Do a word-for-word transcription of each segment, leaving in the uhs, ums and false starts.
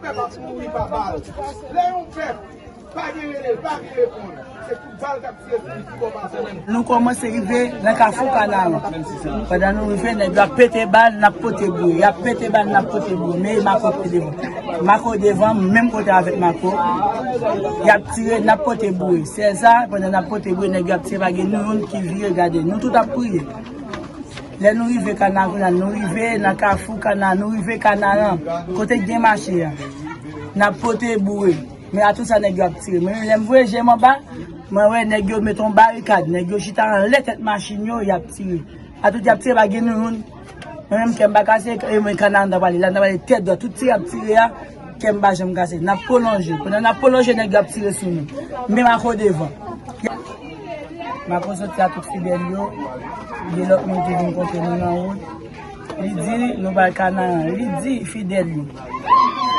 Pèp ap mouri pa bal. Lè yon pèp pa gen rele l, pa gen reponn, se kout bal k ap tire sou li pi fò pase. Nou kòmanse rive nan Kafou Kanaran. Pandan nou rive, nèg yo ap pete bal, n ap pote bouye. Y ap pete bal, n ap pote bouye. Men Mako pi devan. Mako devan, menm kote avèk Mako. Y ap tire, n ap pote bouye. Sèl sa, pandan n ap pote bouye, nèg yo ap tire, pa gen nou youn ki vire gade. Nou tout ap kriye. Lè nou rive Kanaran, nou rive nan Kafou Kanaran, nou rive Kanaran, kote k gen mache a. N ap pote bouye. Men atou sa nèg yo ap tire. Mwen menm, lè m voye je m anba, mwen wè nèg yo met yon barikad. Nèg yo chita anlè tèt machin yo, y ap tire. Atout y ap tire, pa gen nou youn. Mwen menm, kè m pa kase, e mwen Kanaran m t ap pale. La, m t ap pale tèt dwat. Tout tire y ap tire a, kè m pa janm kase. N ap pwolonje. Pandan n ap pwolonje, nèg yo ap tire sou nou. Men Mako devan. Mako soti a tout fidèl yo. Gen lòt moun ki vin kote nou nan wout. Li di, nou pral Kanaran. Li di fidèl yo,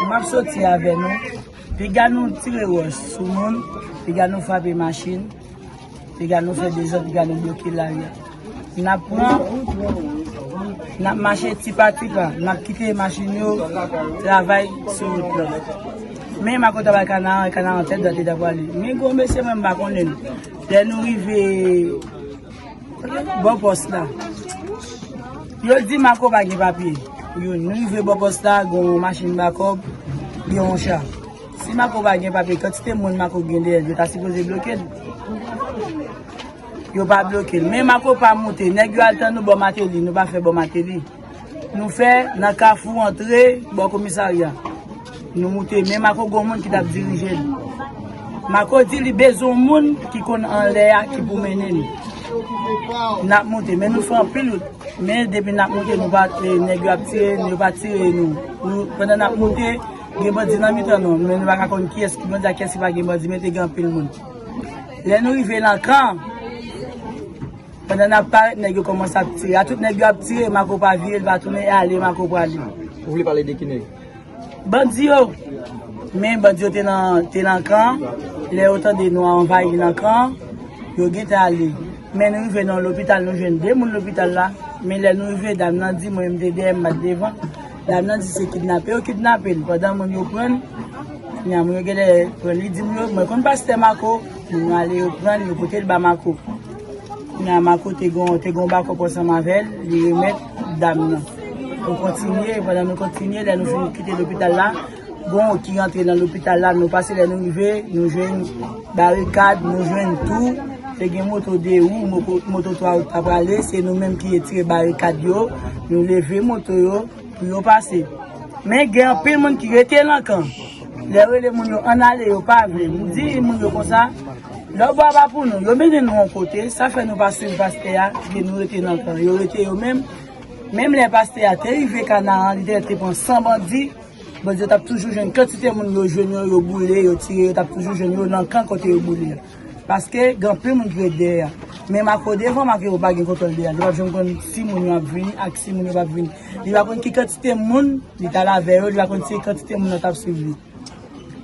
m ap soti avè nou. Piga nou tire wòch sou moun, piga nou frape machin, piga nou fè dezòd, piga nou bloke lari a. N ap pran, n ap mache ti pa ti pa, n ap kite machin yo travay sou wout la. Men Mako t ap al Kanaran, Kanaran tèt dwat li t ap prale. Men gwo mesye, mwen m pa konnen l. Lè nou rive bò pòs la, yo di Mako pa gen papye. Yo, nou rive bò pòs la, gon machin bakòp, gen yon cha. Si Mako pa gen papye, kantite moun Mako gen dèyè l, yo ta sipoze bloke l. Yo pa bloke l. Men Mako pa moute. Nèg yo al tann nou bò Mateli, nou pa fè bò Mateli. Nou fè nan kafou antre bò komisarya. Nou moute, men Mako gon moun ki t ap dirije l. Mako di li bezwen yon moun ki konn anlè a ki pou mennen li. N ap moute, men nou fè anpil wout. Men depi n ap moute, nou pa, eh, nèg yo ap tire, yo pa tire nou. Nou, pandan n ap moute, gen bandi nan mitan nou, men nou pa ka konn kiyès ki bandi ak kiyès ki pa gen bandi, men te gen anpil moun. Lè nou rive nan kan, pandan n ap parèt, nèg yo kòmanse ap tire. A tout nèg yo ap tire, Mako pa vire, l pa tounen, e ale Mako prale. Ou vle pale de ki nèg? Bandi yo. Men bandi yo te nan, te nan kan. Lè yo tande nou anvayi nan kan, yo gentan ale. Men nou rive nan lopital, nou jwenn de moun lopital la. Men lè nou rive, dam nan di, mwen, m te dèyè, m pa t devan. Dam nan di se kidnape yo kidnape l. Pandan moun yo pran l, kounya moun yo genlè pran l. Li di moun yo, mwen konn pastè Mako. Moun yo ale, yo pran l, yo pote l ba Mako. Kounya Mako te gon, te gon bakòp ansanm avè l, li remèt dam nan. Nou kontinye, pandan nou kontinye, lè nou fin kite lopital la, gon ki rantre nan lopital la, nou pase, lè nou rive, nou jwenn barikad, nou jwenn tou, te gen moto de wou, moto, moto twa wou t ap prale, se nou menm ki retire barikad yo, nou leve moto yo, pou yo pase. Men gen anpil moun ki rete nan kan. Lè yo rele moun yo ann ale, yo pa vle. M di moun yo konsa, lè w bò a pa pou nou, yo mennen nou yon kote, sa fè nou pa swiv pastè a, ke nou rete nan kan. Yo rete yo menm. Menm lè pastè a te rive Kanaran, li te, te pran san bandi, bandi yo t ap toujou jwenn kantite moun yo jwenn yo, yo boule, yo tire, yo t ap toujou jwenn yo nan kan kote yo boule a. Paske gen anpil moun ki ret dèyè a. Men Mako devan, Mako pa gen kontwòl dèyè a. Li p ap janm konn si moun yo ap vini ak si moun yo p ap vini. Li pa konn ki kantite moun li t al avè yo, li pa konn si kantite moun nan t ap swiv li.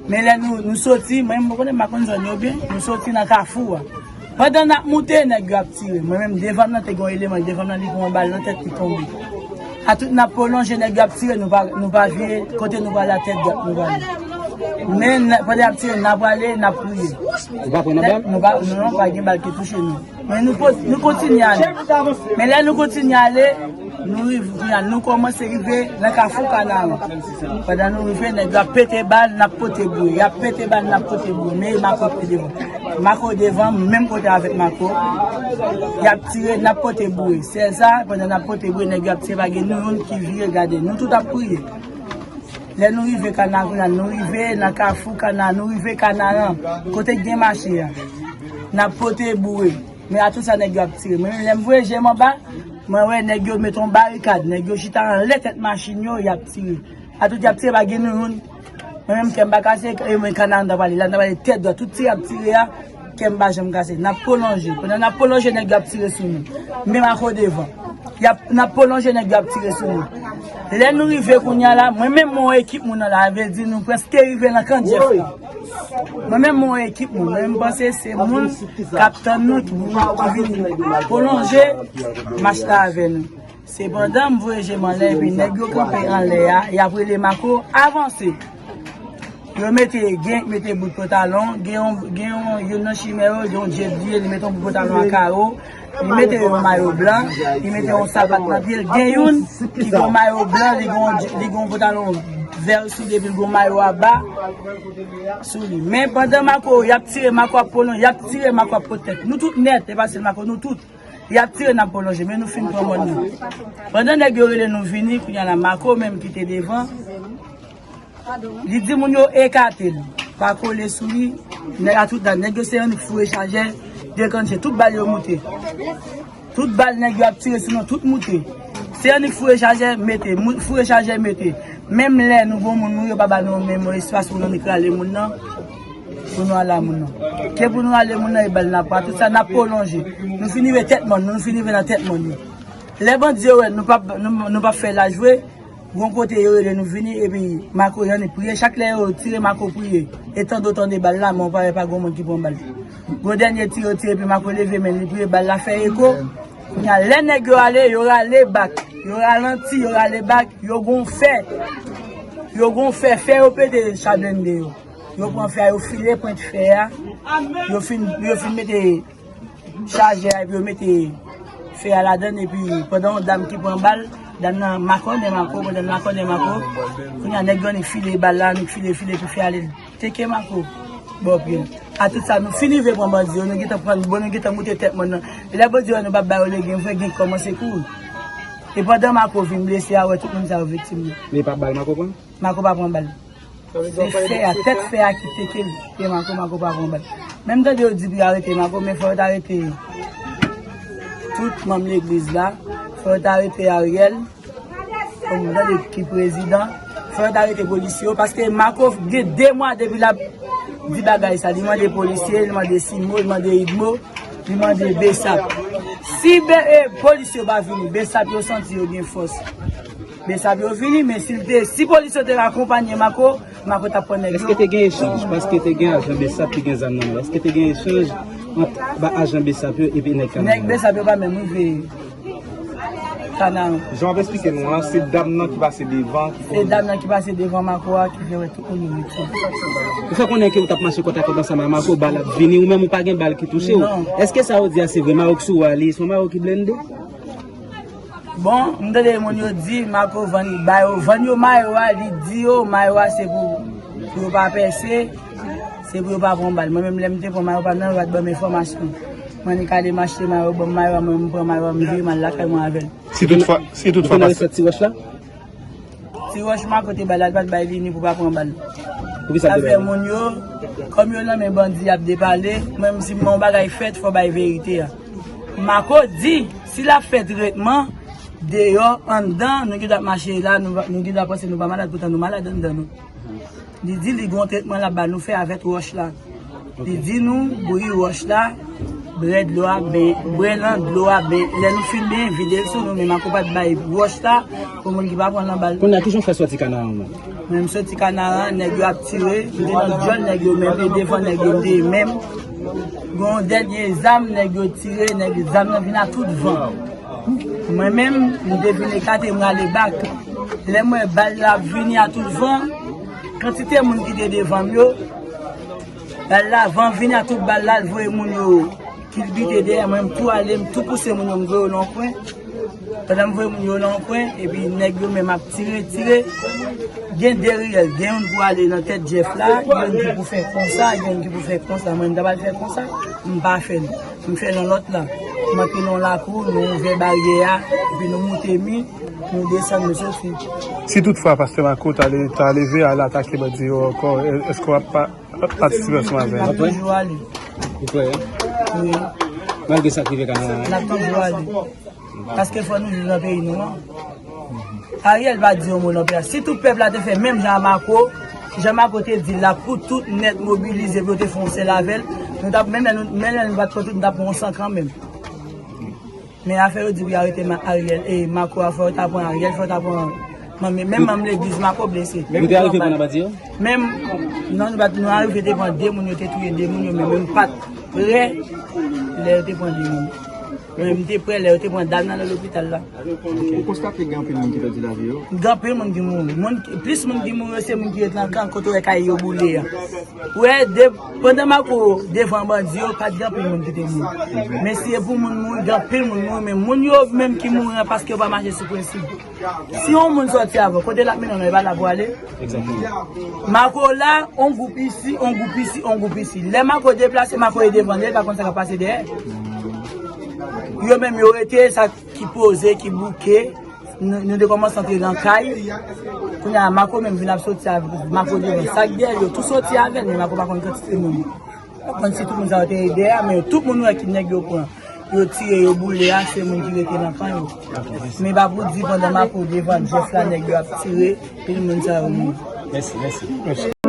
Men lè nou, nou soti, mwen menm, mwen konnen m pa konn zòn yo byen, nou soti nan kafou a. Pandan n ap moute, nèg yo ap tire. Mwen menm, devan m nan te gen yon eleman, devan m nan li pran yon bal nan tèt, li tonbe. A tout n ap pwolonje, nèg yo ap tire, nou pa, nou pa vire, kote nou prale a tèt dwat nou prale. Men n-, pandan y ap tire, n ap prale, n ap kriye. Ou pa pran nan bal? Nou pa, non, non, pa gen bal ki touche nou. Men nou po-, nou kontinye ale. Men lè nou kontinye ale, nou rive, kounya, nou kòmanse rive nan kafou Kanaran. Pandan nou rive, nèg yo ap pete bal, n ap pote bouye. Y ap pete bal, n ap pote bouye. Men Mako pi devan. Mako devan, menm kote avèk Mako. Y ap tire, n ap pote bouye. Sèl sa, pandan n ap pote bouye, nèg yo ap tire, pa gen nou youn ki vire gade. Nou tout ap kriye. Lè nou rive Kanaran, nou rive nan kafou Kanaran, nou rive Kanaran, kote k gen mache a. N ap pote bouye. Men atou sa nèg yo ap tire. Mwen menm, lè m voye je m anba, mwen wè nèg yo met yon barikad. Nèg yo chita anlè tèt machin yo, y ap tire. Atout y ap tire, pa gen nou youn. Mwen menm, kè m pa kase, e mwen Kanaran m t ap pale. La, m t ap pale tèt dwat. Tout tire y ap tire a, kè m pa janm kase. N ap pwolonje. Pandan n ap pwolonje, nèg yo ap tire sou nou. Men Mako devan. Y ap, n ap pwolonje, nèg yo ap tire sou nou. Lè nou rive kounya la, mwen menm, mwen ekip moun nan la, vle di nou prèske rive nan kan Jeff la. Mwen menm, mwen ekip moun. Mwen menm, m panse se moun k ap tann nou ki pou, ki vin pwolonje mach la avè nou. Sepandan, m voye je m anlè, epi nèg yo kanpe anlè a, y ap rele Mako, avanse. Yo mete, gen mete bout pantalon, gen yon, gen yon, youn nan chimè yo, gen yon djèd li ye, li mete yon bout pantalon a kawo, li mete yon mayo blan, li mete yon sapat nan pye l, gen youn ki gen yon mayo blan, li gen yon, li gen yon pantalon vè sou li, epi l gen yon mayo aba sou li. Men pandan Mako, y ap tire, Mako ap pwolonje, y ap tire, Mako ap pran tèt. Nou tout nèt, e pa sèl Mako, nou tout. Y ap tire, n ap pwolonje, men nou fin pran mòn nan. Pandan nèg yo rele nou vini, kounye a la Mako menm ki te devan, li di moun yo ekate l, pa kole sou li. Nèg a tout la, nèg yo se annik foure chajè, deklanche, tout bal yo moute. Tout bal nèg yo ap tire sou nou, tout moute. Se annik foure chajè, mete, mou- foure chajè, mete. Menm lè nou gon moun, nou yo pa ba nou menm espas pou nou annik rale moun nan, pou nou ale a moun nan. Ke pou nou ale moun nan, e bal n ap pran, tout sa n ap pwolonje. Nou fin rive tèt mòn, nou fin rive nan tèt mòn yo. Lè bandi yo wè nou p ap, nou, nou p ap fè lajwe, gon kote yo rele nou vini, epi Mako yo annik priye. Chak lè yo tire, Mako priye. E tande w tande bal la, men w pa wè pa gon moun ki pran bal. Gon dènye ti yo tire, epi Mako leve men l, li priye, bal la fè eko. Kounye a, lè nèg yo ale, yo rale bak, yo ralanti, yo rale bak, yo gon fè. Yo gon fè, fè yo pete cha blende yo. Yo pran fè a, yo file pwent fè a. Yo fin, yo fin mete chajè a, epi yo mete fè a ladann, epi pandan yon dam ki pran bal, dam nan makònè Mako, pandan l makònè Mako, kounye a nèg yo annik file bal la, annik file, file, epi fè a ale teke Mako bò pye l. A tout sa, nou fin rive pran bandi yo, nou gentan pran, bon, nou gentan moute tèt mòn nan. E lè bandi yo wè nou p ap ba yo legen vre, gen kòmanse kouri. E pandan Mako vin blese a, wè tout moun sa yo viktim yo. Men pa bal Mako pran? Mako pa pran bal. Se fè a, tèt fè a ki teke l. Ke Mako, Mako pa pran bal. Menm tande yo di pou yo arete Mako, men fò yo ta arete tout manm legliz la. Fò yo ta arete Ariel. Kòm tande ki prezidan. Fò yo ta arete polisye yo. Paske Mako gen de mwa depi l ap di bagay sa. Li mande polisye, li mande Simo, li mande Igbo, li mande Besap. Si be, e, polisye yo pa vini, Besap yo santi yo gen fòs. Besap yo vini, men si l te, si polis yo te akonpanye Mako, Mako t ap pran nèg yo. Èske te gen echanj? Paske te gen ajan Besap ki gen zam nan men. Èske te gen echanj ant ba ajan Besap yo epi nèg Kanaran? Nèg Besap yo pa menm rive Kanaran. Jan w ap eksplike nou an, se dam nan ki pase devan, ki... Se dam nan ki pase devan Mako a, ki fè wè tout moun yo viktim. Ou fè konnen ke ou t ap mache kòt a kòt ansanm ak Mako, bal ap vini, ou menm ou pa gen bal ki touche w. Non. Èske sa yo di a se vre? Mayo k sou ou a, li se yon mayo ki blende? Bon, m tande moun yo di, Mako vann, ba yo, vann yo mayo a, li di yo, mayo a se pou, pou yo pa pèse, se pou yo pa pran bal. Mwen menm, lè m te pran mayo pa m nan, yo pa t ban m enfòmasyon. Mwen annik ale m achte mayo, ban m mayo a, mwen m pran mayo a, m vire m al lakay mwen avè l. Si toutfwa, si toutfwa, pastè. Ti wòch la? Ti wòch Mako te bay la, li pa t bay li ni pou pa pran bal. Poukisa l te bay li? Afè moun yo, kòm yo nan men bandi ap depale, mwen menm si m wè yon bagay fèt, fò bay verite a. Mako di, si l ap fè tretman, deyò, anndan, nou ki t ap mache la, nou, nou ki t ap panse nou pa malad, poutan nou malad anndan nou. Li di li gon tretman l ap ba nou fè avèk wòch la. Li di nou, bouyi wòch la, bwè dlo a ben, bwè nan dlo a ben. Lè nou fin benyen, vide l sou nou, men Mako pa t bay wòch la pou moun ki pa pran nan bal. Kounye a, kijan w fè sòti Kanaran menm? Men m soti Kanaran, nèg yo ap tire, m te nan djòl nèg yo, men m te devan nèg yo, m te menm. Gon dènye zam, nèg yo tire, nèg zam nan vin a tout van. Mwen menm, m te vin ekate, m rale bak. Lè m wè bal la ap vini a tout van, kantite moun ki te devan m yo, bal la, van vini a tout bal la, l voye moun yo kilbite dèyè mwen, m tou ale, m tou pouse moun yo, m voye yo nan yon kwen. Pandan m voye moun yo nan yon kwen, epi nèg yo menm ap tire, tire. Gen de riyèl, gen youn pou ale nan tèt Jeff la, gen youn ki pou fè konsa, gen youn ki pou fè konsa. Mwen, m ta pral fè konsa, m pa fè l. M fè nan lòt la. M antre nan lakou, nou ouvè baryè a, epi nou moute mi, nou desann, nou soti. Si toutfwa pastè Mako ta le-, ta leve al atake bandi yo ankò, è-, èske w ap pa, patisipe ansanm avè l? N ap toujou ale. Ou kwè, wi? Wi. Malgre sa k rive Kanaran an? N ap toujou ale. Paske fò nou viv nan peyi nou an. Ariel pa di yon mo nan peyi a. Si tout pèp la te fè menm jan a Mako, jan Mako te di l la pou tout nèt mobilize pou yo te fè yon sèl avè l, nou t ap, menm lè nou, menm lè nou pa t pran tout, nou t ap pran yon san kanmenm. Men afè yo di pou yo arete Ma-, Ariel, e Mako a, fò yo ta pran Ariel, fò yo ta pran manm, menm manm legliz Mako blese. Ou te arive pran nan bandi yo? Menm, non, nou pa t, nou arive te pran de moun, yo te touye de moun yo, men menm pa t prè lè yo te pran de moun. Men m te prè lè yo te pran dam nan nan lopital la. Ou konstate gen anpil moun ki pèdi lavi yo? Gen anpil moun ki mouri. Moun ki, plis moun ki mouri yo se moun ki ret nan kan kote w wè kay yo boule a. Ou wè, de, pandan Mako devan bandi yo, pa t gen anpil moun ki te mouri. Men si e pou moun mouri, gen anpil moun mouri. Men moun yo menm ki mouri an paske yo pa mache sou prensip. Si yon moun sòti avan, kote l ap mennen w nan, e pa la pou ale. Mako la, on gwoup isi, on gwoup isi, on gwoup isi. Lè Mako deplase, Mako e devan li, li pa konn sa k ap pase dèyè. Yo menm, yo rete, sa ki poze, ki bouke. Nou, nou te kòmanse antre nan kay. Kounye a, Mako menm vin ap soti avè Mako devan. Sa k dèyè yo, tou soti avè l, men Mako pa konn kantite moun. Pa konn si tout moun sa yo te dèyè, men tout moun wè ki nèg yo pran. Yo tire, yo boule a, se moun ki rete nan kan yo. Men pa pou di pandan Mako devan Jeff la, nèg yo ap tire, pil moun sa yo mouri. Mèsi, mèsi.